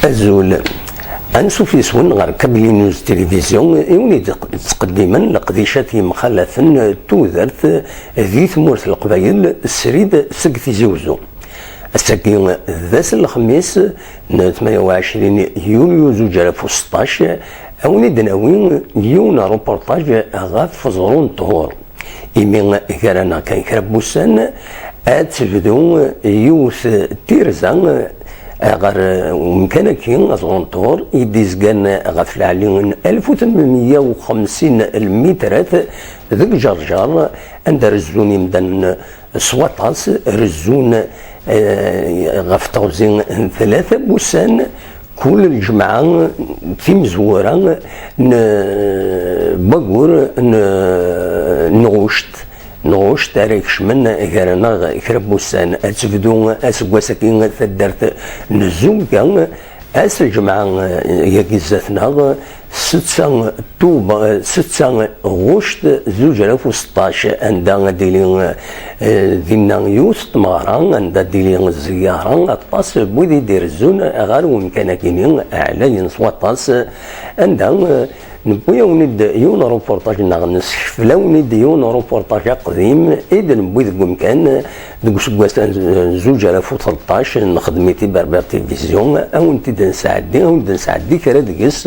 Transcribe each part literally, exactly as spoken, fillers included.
Azul. Ansuf yes-wen ɣer Kabili News Télévision, i wen-id-ttqeddimen leqdicat yemxalafen n tudert di tmurt n Leqbayel srid seg Tizi Uzzu. Ass-agi d ass n lexmis n tmanya u ɛecrin yulyu zuǧ alaf u seṭṭac, a wen-id-nawi yiwen n reportage ɣef Ẓru n Ṭhur. Imi gar-aneɣ kan kra n wussan, ad tebdu yiwet tirza ɣer umkan-agi, Ẓru n Ṭhur, i d-izgan ɣef lɛali n alef u tmenmeyya u xemsin lmitrat deg Ǧerǧer, anda rezzun imdanen s waṭas, rezzun, eh, ɣef teɣzi n tlata n wussan, kul lǧemɛa timezwura n waggur n, n ɣuct, n ɣuct ara ikecmen gar-aneɣ kra n wussan. Ad tebdu aseggas-agi taddart n Zubga, ass lǧemɛa, eh, yagi zdat-neɣ, setta Tuba, setta ɣuct zuǧ alaf u seṭṭac, anda ad d-tili, eh, dinna yiwet n tmeɣra, anda ad d-tili zziyara, aṭas n wid i d-irezzun ɣer umkan-agi-ni ɛlayen s waṭas, anda, eh, newwi-awen-id yiwen n reportage neɣ nessekfel-awen-id yiwen n reportage aqdim i d-newwi deg umkan, deg useggas n zuǧ alaf u tleṭṭac, nexdem-it i Berbère Télévision, a wen-t-id-nesɛeddi, a wen-d-nesɛeddi kra deg-s,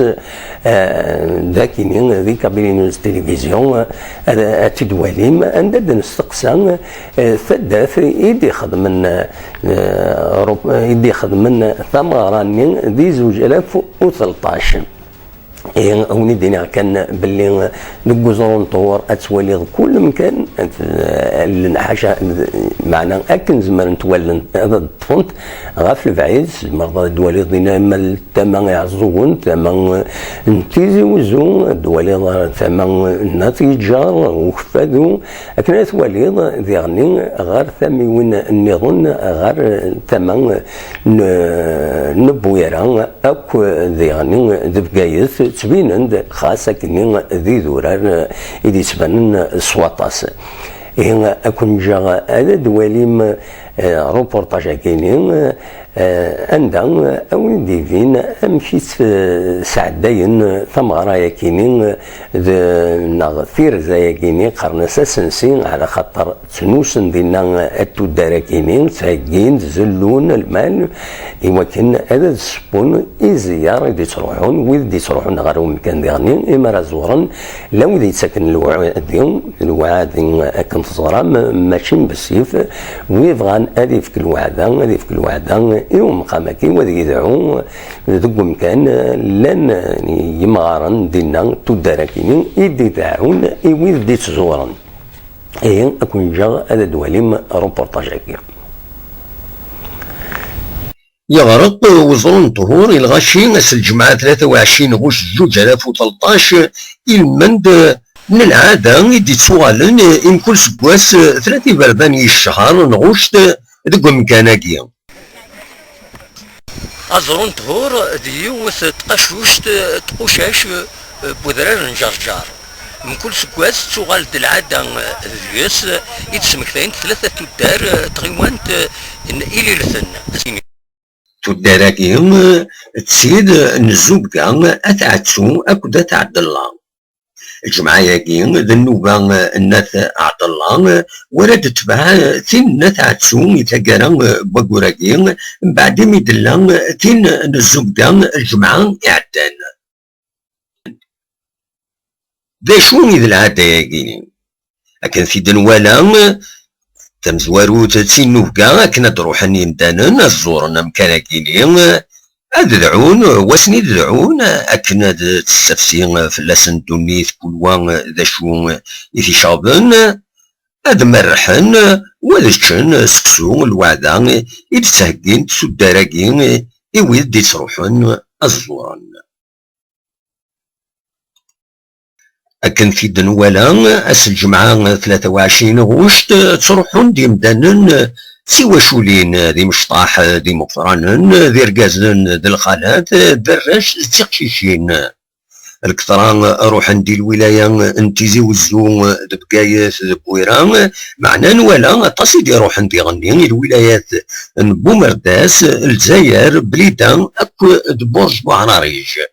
eh, dagini, di Kabili News Télévision, eh, ad, ad tt-id-twalim, anda d-nesteqsa, eh, taddart i d-ixedmen, eh, Rup-, i d-ixedmen tameɣra-nni di zuǧ alaf u tleṭṭac. Ihi, a wen-id-iniɣ kan belli deg uẓru n Ṭhur ad twaliḍ kul mkan, ad, allen ḥaca, meɛna akken zemrent wallen ad ṭṭfent ɣef lebɛid, tzemreḍ ad d-twaliḍ dinna ama tama Iɛeẓẓugen, tama n Tizi Uzzu, ad d-twaliḍ tama n At Yeǧǧar, Ukeffadu, akken ad twaliḍ diɣen ɣer tamiwin nniḍen, ɣer tama n, n Bwira, akk diɣen d Bgayet, ttbinen-d xas akkenni d idurar i d-yettbanen s waṭas. Ihi, ad ken-ǧǧeɣ ad d-twalim, eh, reportage-agi-ni, eh, anda a wen-d-ibin amek i tt-, eh, sɛeddayen tameɣra-agi-ni, d, neɣ tirza-agi-ni, qqaren-as asensi, ɛla xaṭer ttnusun dinna tuddar-agi-ni, ttheggin-d, zellun lmal, i wakken ad d-sewwen iziyer i d-ittruḥun, wid d-ittruḥun ɣer umkan diɣen, imi ara ẓuren, llan wid yettaken lewɛadi, lewɛadi akken teẓram, mačči n bessif, wi bɣan ad ifk lweɛda, ad ifk lweɛda i umqam-agi, u ad yedɛu deg umkan, llan yimɣaren dinna tuddar-agi-ni i d-ideɛɛun i wid d-ittẓuren. Ihi, ad ken-ǧǧeɣ ad d-twalim reportage-agi. Yeɣreq uẓru n Ṭhur i lɣaci ass n lǧemɛa tlata u ɛecrin ɣuct zuǧ alaf u tleṭṭac, ilmend n lɛada i d-ittuɣalen i mkul seggas tlata iberdan i ccehṛ n ɣuct deg umkan-agi. Aẓru n Ṭhur d yiwet n tqacuct, tqucac, n udrar n Ǧerǧer. Mkul seggas tettuɣal-d lɛada deg-s i d-smektayen tlata tuddar n tɣiwant n Ililten. Tuddar-agi d tid n Zubga, At Ɛettu akked At Ɛebdella. Lǧemɛa-agi d nnuba n At Ɛebdella, wara d-tetbeɛ tin n At Ɛettu i taggara n waggur-agi, mbeɛd imi d-tella tin n Zubga lǧemɛa iɛeddan. D acu i d lɛada-agi? Akken t-id-nwala, tamezwarut d tinnubga akken ad d-ruḥen yimdanen ad ẓuren amkan-agi-ni, ad dɛun, wasen i d-dɛun akken ad tessafsi fell-asen ddunit, kul wa d acu i t-iceɣben, ad merrḥen, u ad ččen seksu, lweɛda i d-ttheggint tuddar-agi i wid d-ittruḥun ad ẓuren. Akken t-id-nwala, ass n lǧemɛa tlata u ɛecrin ɣuct, ttruḥun-d yimdanen d tiwaculin, d imecṭaḥ, d imeqranen, d irgazen, d lxalat, d arrac, d tiqcicin. Lketra ruḥen-d i lwilaya n Tizi Wezzu d Bgayet d Bwira, meɛna nwala aṭas i d-iruḥen diɣenni i lwilayat n Bumerdas, Lezzayer, Blida akked Burj Buɛrariǧ.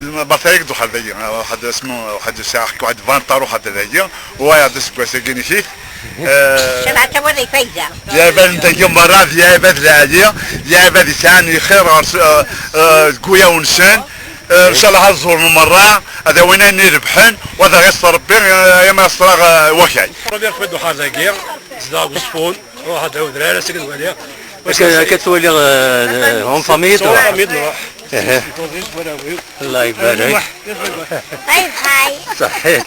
Baṭel i d-uxad dagi, uxad asmu, uxad ssaɛa, uxad vingt ans uxad dagi, u wayeḍ aseggas-agi nit-it. Cabɛa d tawaḍi fayda. D iɛibad n dagi merra, d iɛibad lɛali, d iɛibad yesɛan lxir ɣer s-, eh, eh, deg wuyaw-nsen. Eh, ncallah ad ẓuren merra, ad awin ayen irebḥen, u ad aɣ-iṣṣer Rebbi, eh, ay ma iṣṣer-aɣ, eh, wakal. Ṛuḥ d uxad dagi, zedɣeɣ deg Uẓeffun, ruḥ ad d-awd rara, s-, ad waliɣ. Akka, akka twaliḍ, eh, en famille, en famille, nruḥ. Aha. Allah ibarik. Hi, hi. Saḥit.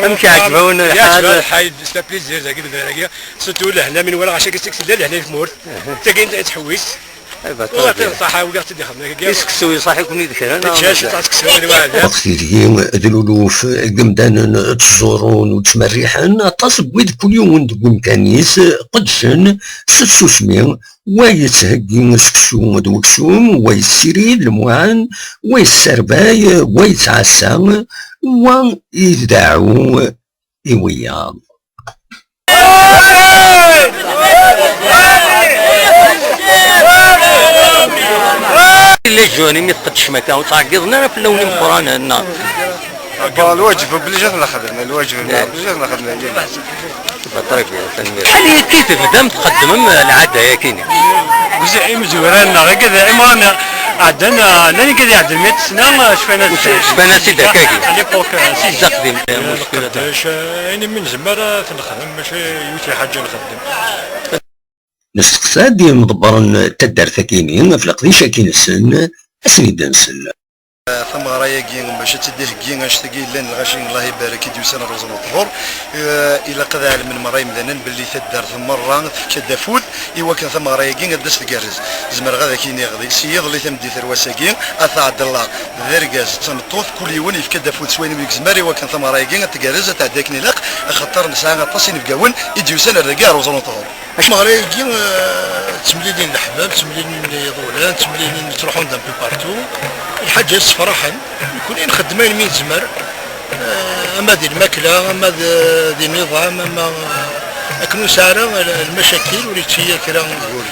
Amek iɛǧeb-awen lḥal? Iɛǧeb lḥal, c'est un plaisir, dagi, dagi. Surtout lehna, mi nwala ɣac akka seg tella lehna i tmurt. Tagi i nettḥewwis. Iba, u ṭṭaḥ, wi ɣ-tt-id-ixedmen akka. Iseksu iṣaḥ-iken-id kra, neɣ? Mačči acu taɣ seksu, wali waɛda. Waqt ideg d luluf n yimdanen ttẓurun u ttmerriḥen, aṭas n wid kul yiwen deg umkan-is qeddcen s tsusmi, wa yettheggi seksu d weksum, wa yessirid lemwaɛen, wa yesserbay, wa yettɛassa, wa ideɛɛu i wiyaḍ. Les jeunes, imi tqeddcem akka, ur ttɛeggiḍen ara fell-awen imeqqranen, neɣ? Bon, lwaǧeb obligé ad t-nexdem, lwaǧeb obligé ad t-nexdem. Très bien, tanemmirt. Acḥal yagi tebdam txeddmem lɛada-yagi-nni? Imezwura-nneɣ, igad imɣan ɛeddan, ah, llan igad iɛeddan mi t-sna, ah, cfan-as-d. Cfan-as-id akkagi. À l'époque, ah, si. D aqdim, eh, muckil. Nqeddec, ah, ayen umi nezmer ad t-nexdem, mačči yiwet lḥaǧa nxeddem. Nesteqsa-d imḍebbren n taddart-agi-nni ɣef leqdic-agi-nsen, ad sen-id-nsel. Tameɣra-agi, bac ad tt-id-iheggi annect-agi yellan, lɣaci, Allah ibarek, i d-yusan ar Uẓru n Ṭhur, eh, ilaq ad ɛelmen merra yemdanen belli taddart merra tefka-d afud i wakken tameɣra-agi ad d-tas tgerrez. Zemreɣ ad ak-iniɣ, di, si yiḍelli tameddit ar wass-agi, At Ɛebdella d argaz d tameṭṭut, kul yiwen yefka-d afud s wayen umi yezmer i wakken tameɣra-agi ad tgerrez, ad tɛeddi akken ilaq, axaṭer nesɛa aṭas inebgawen i d-yusan ar dagi ar Uẓru n Ṭhur. Acu? Tameɣra-agi, eh, ttemlilin leḥbab, ttemlilin iḍulan, ttemlilin, ttruḥun d'un peu partout. Lḥaǧa yessefraḥen. Nekkni nxeddem ayen mi nezmer, eh, ama di lmakla, ama d, di nniḍam, ama, eh, akken ur nesɛi ara l-, lmacakil, ur yettili kra ugur.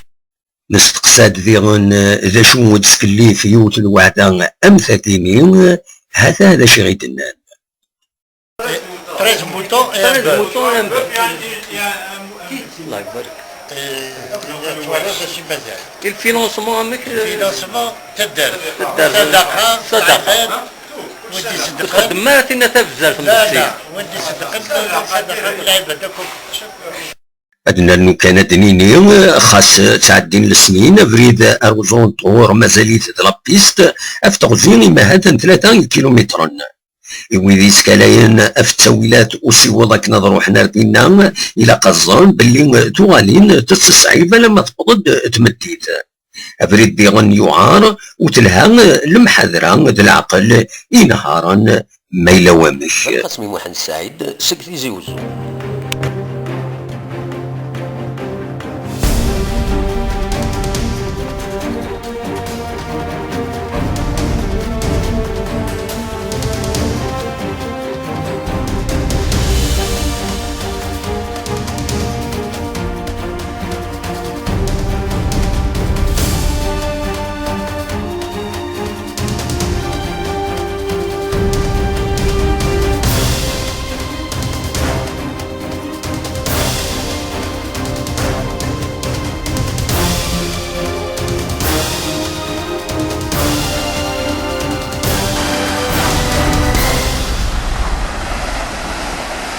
Nesteqsa-d diɣen, eh, d acu d-ttkellif yiwet n lweɛda am tagini, hata d acu i ɣ-d-nnan. Treize moutons et un bœuf. Treize moutons et un bœuf. Allah ibarek. Et, twalaḍ d acu i mazal. Et le financement, amek? Financement, taddart. Taddart. Sadaqa, sadaqa. Sadaqa. Wid iṣeddqen. Ur txeddem ara tinna tabzert n, la, la, wid iṣeddqen, sadaqa, lɛibad akk. Ad nernu kan ad d-nini, xas ttɛeddin lesnin, abrid ar Uẓru n Ṭhur mazal-it d la piste, ɣef teɣzi imahat n tlata ikilumitren. I wid yeskalayen ɣef ttawilat usiweḍ akken ad ruḥen ar dinna, ilaq ad ẓren belli tuɣalin tettṣeṣɛib alamma tewweḍ-d tmeddit. Abrid diɣen yuɛer, u telha lemḥadra d leɛqel i inehharen ma yella wamek. Lqasmi Muḥend Saɛid seg Tizi Wezzu.